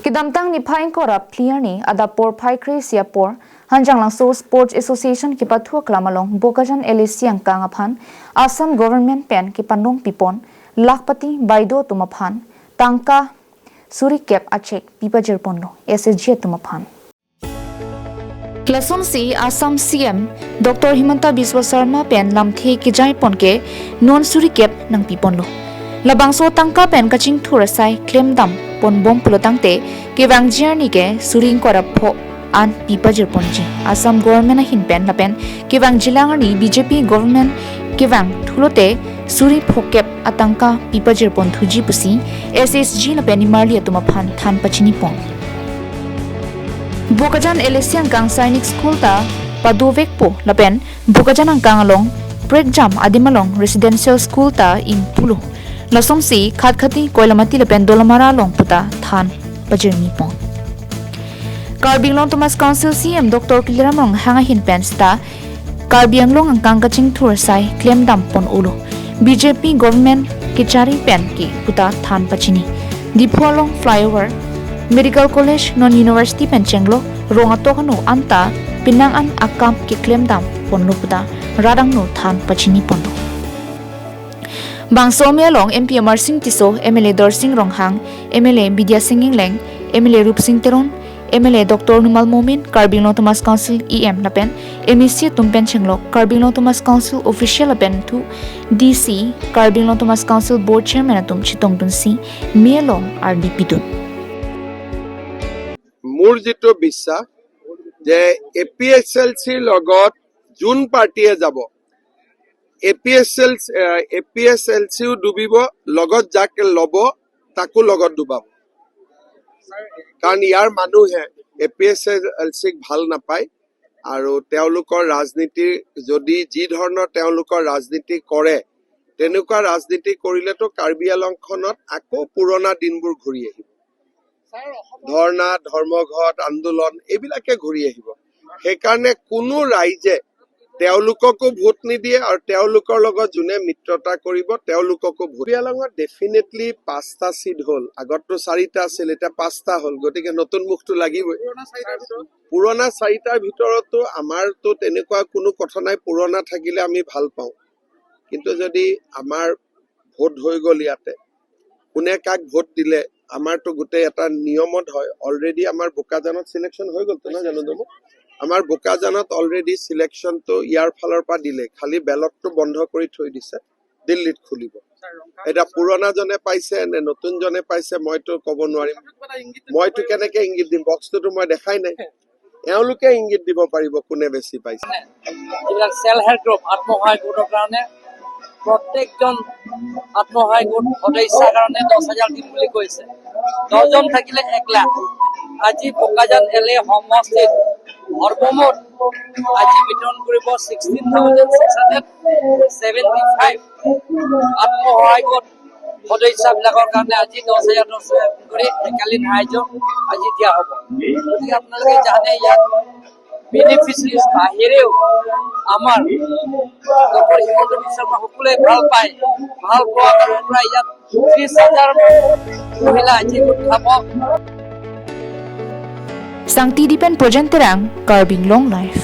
Kidamtang ni phaing kora player ni ada por phai khri sia por hanjang langso Sports Association ki pathua klamalong Bokajan LAC ang kanga phan Assam government pen ki panong pipon Lakhpati baido tuma phan tangka suri cap achek pipa ponlo SSG tuma phan Lason si Assam CM Dr. Himanta Biswa Sarma pen lamthe ki jai pon ke non suri cap nang piponlo labangso tangka pen kaching thurasai claim dam pon bom pulotangte ke wangjiar ni ke suring kora pho an pipa jir ponji Assam government a hin pen lapen ke wang jilang ni BJP government ke wang thulote suri phokep atangka pipa jir pon thuji pusi SSG la pen marli atuma phan than pachini pon Bokajan LAC ang kang Sainik School ta padovek po lapen Bokajan ang kang along break jam adimalong residential school ta in pulu lasong si khatkhati koilamati lapen dolamara long puta than pajirni pon Karbi Anglong Autonomous Council CM Dr. Kiliramong hanga hin pen sta Karbi Anglong ang kang kaching thur sai claim dam pon ulo BJP government kichari pen ki puta than pachini Diphualong flyover Medical College non University pen chenglo ronga tokano anta pinang an akam ki claim dam ponlo puta radang no than pachini ponlo Bangso Melong MP Amar Singh Tiso, MLA Dor Singh Ronghang, MLA Bidya Singh Leng, MLA Rup Singh Teron, MLA Dr. Numal Momin, Karbi Anglong Autonomous Council EM Lapen, MEC Tumpen Chenglok, Karbi Anglong Autonomous Council Official Lapen thu DC, Karbi Anglong Autonomous Council Board Chairman atum Chitong Dun Si, Melong RDP Dun. মোৰ যিটো বিশ্বাস যে A P H L চিৰ লগত যোন পাৰ্টীয়ে যাব, A P H L চিও ডুবিব, লগত যাক ল'ব তাকো লগত ডুবাব। কাৰণ ইয়াৰ মানুহে এ পি এইচ এল চিক ভাল নাপায় আৰু তেওঁলোকৰ ৰাজনীতি যদি যি ধৰণৰ তেওঁলোকৰ ৰাজনীতি কৰে, তেনেকুৱা ৰাজনীতি কৰিলেতো কাৰ্বি আংলংখনত আকৌ পুৰণা দিনবোৰ ঘূৰি আহিব। ধৰ্ণা, ধৰ্মঘট, আন্দোলন এইবিলাকে ঘূৰি আহিব। সেইকাৰণে কোনো ৰাইজে তেওঁলোককো ভোট নিদিয়ে আৰু তেওঁলোকৰ লগত যোনে মিত্ৰতা কৰিব তেওঁলোককো ভোট। কাৰ্বি আংলঙত ডেফিনেটলি পাঁচটা চিট হ'ল। আগততো চাৰিটা আছিল, এতিয়া পাঁচটা হ'ল। গতিকে নতুন মুখটো লাগিবই। পুৰণা চাৰিটাৰ ভিতৰতো আমাৰতো তেনেকুৱা কোনো কথা নাই। পুৰণা থাকিলে আমি ভাল পাওঁ। কিন্তু যদি আমাৰ ভোট হৈ গ'ল, ইয়াতে কোনে কাক ভোট দিলে আমাৰতো গোটেই এটা নিয়মত হয়। অলৰেডি আমাৰ বোকাজানত চিলেকশ্যন হৈ গ'লতো, নহয় জানো তুমি? আমাৰ বোকাজানত অলৰেডি চিলেকশ্যনটো ইয়াৰ ফালৰ পৰা দিলে, খালি বেলটটো বন্ধ কৰি থৈ দিছে, দিল্লীত খুলিব। এতিয়া পুৰণাজনে পাইছে নে নতুনজনে পাইছে মইতো ক'ব নোৱাৰিম। মইতো কেনেকে ইংগিত দিম? বক্সটোতো মই দেখাই নাই। এওঁলোকে ইংগিত দিব পাৰিব কোনে বেছি পাইছে। যিবিলাক চেল্ফ হেল্প গ্ৰুপ, আত্মসহায়ক গোটৰ কাৰণে প্ৰত্যেকজন আত্মসহায়ক গোট সদস্যাৰ কাৰণে 10,000 দিম বুলি কৈছে। 10জন থাকিলে 1 লাখ। আজি বোকাজান এল এ সমষ্টিত সৰ্বমুঠ আজি বিতৰণ কৰিব 16,675 আত্মসহায়ক গোট সদস্যাবিলাকৰ কাৰণে আজি 10,000 10,000 কৰি একালীন সাহায্য আজি দিয়া হ'ব। গতিকে আপোনালোকে জানে, ইয়াত বেনিফিচিয়াৰিজ বাহিৰেও আমাৰ ডক্টৰ হিমন্ত বিশ্ব শৰ্মা সকলোৱে ভাল পায়। ভাল পোৱা কাৰণৰ পৰা ইয়াত 30,000 মহিলা আজি গোট খাব। Sangti Dipen Projenterang, Karbi Anglong Live.